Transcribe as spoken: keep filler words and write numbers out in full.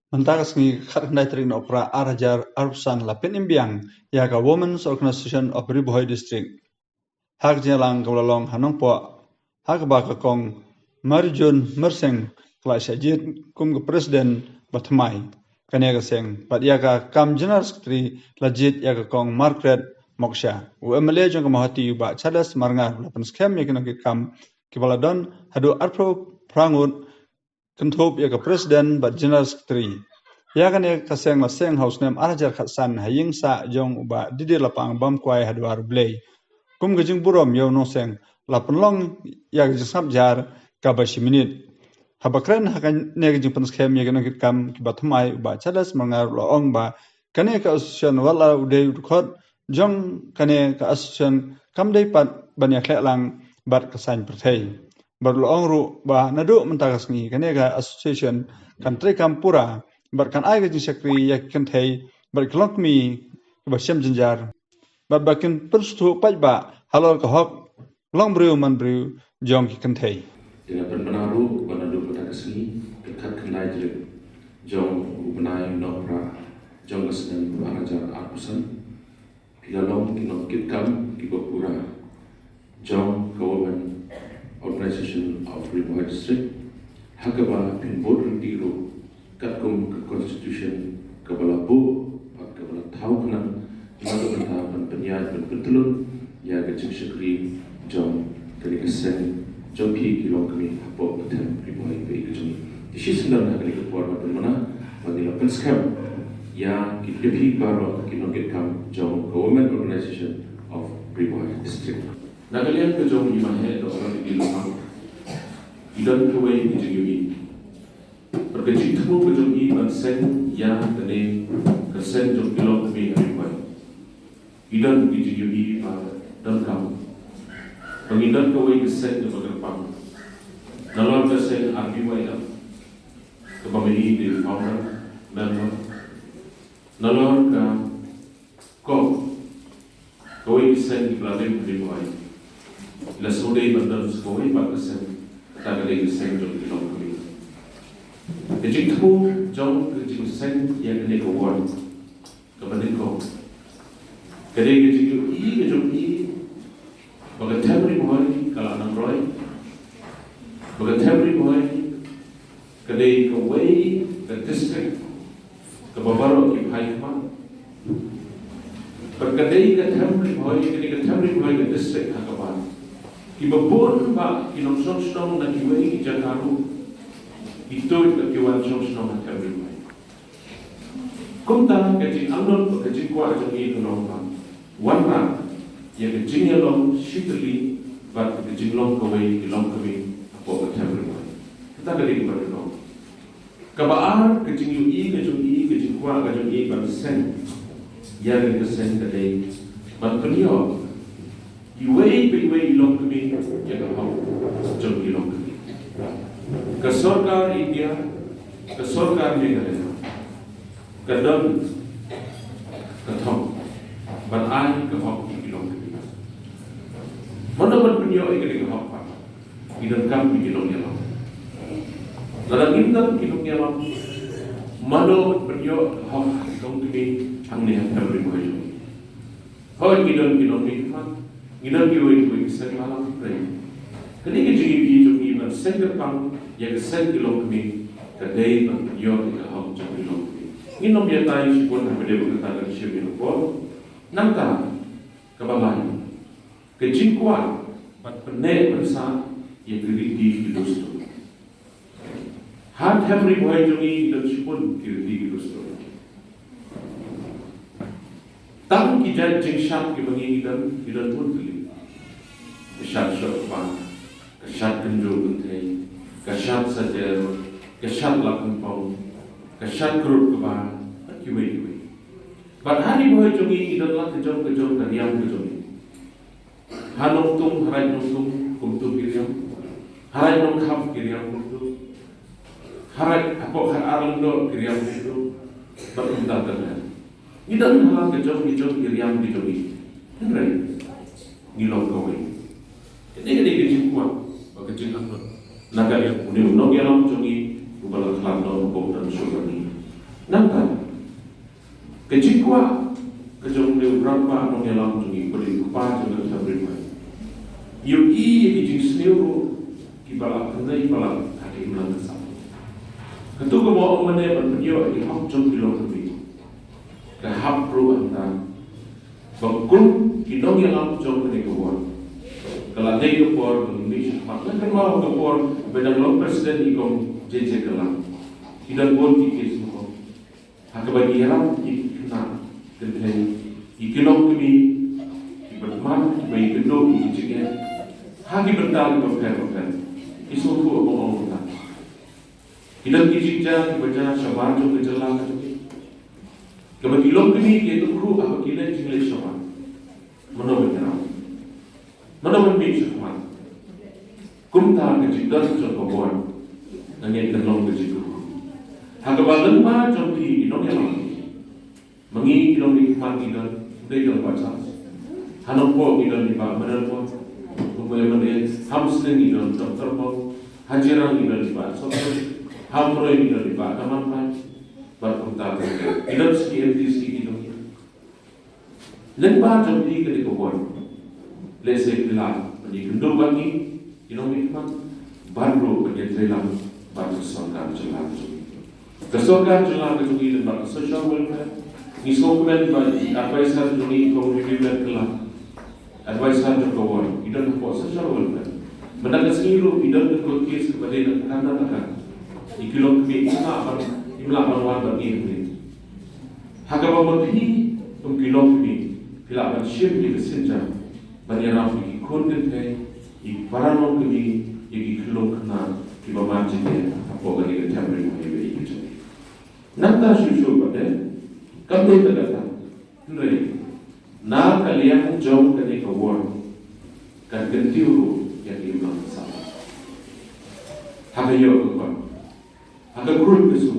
Mynta ka sngi khatkhyndai tarik Nohprah ar hajar arphew san la pynimbiang ïa ka Women's Organization of Ri Bhoi District ha ka jingïalang kaba la long ha Nongpoh, ha kaba ka Kong Marijun Myrseng ka la shah jied kum ka President ba thymmai kane ka seng, bad ïa ka kam General Secretary la jied ïa ka Kong Margaret Moksha. U M L A jong ka Mawhati, u Bah Charles Marngar, la pynskhem ïa ki nongkitkam kiba la don haduh arphew phra ngut, kynthup ïa ka President bad General Secretary. Ïa kane ka seng la seng ha u snem ar hajar khatsan ha ïing sah jong u Bah Didier Lapang Bamkwai ha Dwar U Blei. Kum ka jingburom ïa u nongseng, la pynlong ïa ka jingsngap jar kaba shi minit. Haba kren ha kane ka jingpynskhem ïa ki nongkitkam kiba thymmai, u Bah Charles Marngar u la ong ba kane ka association, wat la u dei u dkhot jong kane ka association, kam dei pat ban ïakhleh lang bad ka saiñ pyrthei. Bad u la ong ruh ba naduh mynta ka sngi kane ka association kan treikam pura bad kan ai ka jingshakri ïa ki kynthei bad ki longkmie kiba shem jynjar, bad ba kin pynsngewthuh paidbah halor ka hok long briew man briew jong ki kynthei. Te nga pynbna ruh ba naduh mynta ka sngi, ka khatkhyndai tarik jong u bnai Nohprah jong ka snem ar hajar arphew san, phi la long ki nongkitkam kiba pura jong ka Women Organization of Ri Bhoi District, ha kaba phin bud ryntih ruh katkum ka Constitution kaba la buh bad kaba la thaw khnang, na ka bynta ban pynïaid ban pyntlun ïa ka jingshakri jong kane ka seng jong phi ki longkmie hapoh ka them Ri Bhoi ba ïeit ka jong ngi. Te shisien ha kane ka por nga pynbna ba ngi la pynskhem ïa ki, ïa phi baroh ki nongkitkam jong ka Women Organization of Ri Bhoi District. Na ka liang ka jong i Maheh Doctor Didier Lapang, i don kawei ka jingïohi. Bad ka jingthmu ka jong i ban seng ïa kane ka seng jong ki longkmie ha Ri Bhoi, i don ka jingïohi ba donkam ba ngin don kawei ka seng kaba kyrpang. Nalor ka seng R B Y F, kaba ma i dei founder member. Nalor ka Kong, kawei ka seng kiba la rim ha Ri Bhoi, la sngewdei ban don sa kawei pat ka seng, kata ka dei ka seng jong ki longkmie. Ka jingthmu jong ka jingseng ïa kane ka ward kaba nyngkong, ka dei ka jingïohi ka jong i ba ka them Ri Bhoi ka la nang roi, ba ka them Ri Bhoi ka dei kawei ka district kaba baroh ki phai khmat. Bad ka dei ka them Ri Bhoi, ka dei ka them Ri Bhoi ka district ha kaba kiba bun bah ki nongshong shnong na kiwei ki jaka ruh ki tuid bad ki wan shong shnong ha them Ri Bhoi. Kumta ka jingangnud bad ka jingkwah jong i ka long ba wanrah ïa ka jingïalong shitylli bad ka jinglong kawei ki longkmie hapoh ka them Ri Bhoi. Kata ka dei kaba nyngkong. Kaba ar, ka jingïohi ka jong i, ka jingkwah ka jong i ban seng ïa kane ka seng ka dei ban pynïoh iwei pa iwei i longkmie ïa ka hok jong i longkmie. Ka sorkar India, ka sorkar Meghalaya ka don ka thong ban ai ka hok ïa ki longkmie. Mano ban pynïoh ïa kane ka hok pat? Ngi donkam ïa ki nongïalam. Lada ngim don ki nongïalam, mano ban pynïoh ka hok ïa ki longkmie hangne ha them Ri Bhoi jong ngi? Hooid, ngi don ki nongmihkhmat, ngi don kiwei kiwei ki seng, ma lam pyrthei. Kane ka jingïohi jong ngi ban seng kyrpang ïa ka seng ki longkmie ka dei ban pynïoh ïa ka hok jong ki longkmie. Ngin ym ïatai shibun ha ba dei ba kata kan shim ïa ka por. Nangta kaba lai, ka jingkwah ban pynneh pynsah ïa ki riti ki dustur. Ha them Ri Bhoi jong ngi don shibun ki riti ki dustur. Tang ki jait jingshad kiba ngi don, ngi don bun tylli. Ka shad shoh kba, ka shad kynjur kynthei, ka shad sajer, ka shad lap pynpong, ka shad krut kba, bad kiwei kiwei. Bad ha Ri Bhoi jong ngi ngi don la ka jong ka jong ka riam ka jong ngi. Ha Nongtung, ha Raid Nongtung kumtu ki riam. Ha Raid Nongkham ki riam kumtu. Ha Raid, hapoh Khatar Lyngdoh ki riam kumtu. Bad kumta ter ter. Ngi don ha la ka jong ki jong ki riam ki jong ngi. Hynrei ngi long kawei. Kane ka dei ka jingkwah bad ka jingangnud na ka liang une u nongïalam jong ngi uba la khlad noh bad u dang shu bani. Nangta ka jingkwah ka jong u rangbah nongïalam jong ngi, u kpa jong ka thep ri bhoi, ïohi ïa ki jingsniew ruh kiba la pynlong palat ha ka imlang ka sap. Kato kaba ong mynne ban pynïoh ïa ki hok jong ki longkmie, ka hap ruh hangta ba kum ki nongïalam jong kane ka ward, ka la dei ka por ba ngin mih shakhmat. Nga kynmaw ka por ba dang long president i Kong J J Kylla, ki dang bun ki case mo ha kaba ki ïarap ïa ki khynnah kynthei, ïa ki longkmie, ki bad man, kiba ïakynduh ïa ki jingeh ha ki bynta kiba pher bapher. Ki sngewthuh ba ong kumta. Ki don ki jingjia kiba jia shabar jong ka jylla ka jong ngi, kaba ki longkmie ki ïakynduh haba ki leit jingleit shabar. Mano ban ïarap? Mano ban mih shakhmat? Kumta ka jingdon jong ka ward, ngi ïa kan long ka jingkyrkhu. Ha kaba lyngba jong phi ki nongïalam, ma ngi ki nongmihkhmat ngi don, dei don Bah Charles. Ha Nongpoh ngi don i Bah Madan Pon. Kumba ïa mane ha Muslim ngi don Doctor Pon. Ha Jirang ngi don i Bah Sopson. Ha Umroi ngi don i Bah Kaman Pai. Bad kumta kumta ngi don shi M D C ngi don. Lyngba jong phi kane ka ward, lehse phi lah ban ïakynduh bad ngi ki nongmihkhmat, bad ruh ban ïatreilang bad ka sorkar jylla ka jong ngi. Ka sorkar jylla ka jong ngi lyngba ka social welfare, ngi sngewkmen ba i advisor jong ngi i Kong Riewbiang Kylla, advisor jong ka ward, i don hapoh social welfare. Mynta ka sngi ruh i don ka court case kaba dei na Karnataka. I ki longkmie im lah ban, im lah ban wan bad ngi hangne. Ha kaba ma phi kum ki longkmie phi lah ban shim ïa ka synjam ban ïarap ïa ki khun kynthei, ïa ki para longkmie, ïa ki khyllung khynnah kiba mad jingeh hapoh kane ka thep ri bhoi ba ïeit ka jong ngi. Nangta shuh shuh pat de, kam dei tang kata, hynrei na ka liang jong kane ka ward kan kyntiew ruh ïa ka imlang ka sap. Ha ka ïoh ka kot, ha ka kruid ka sur,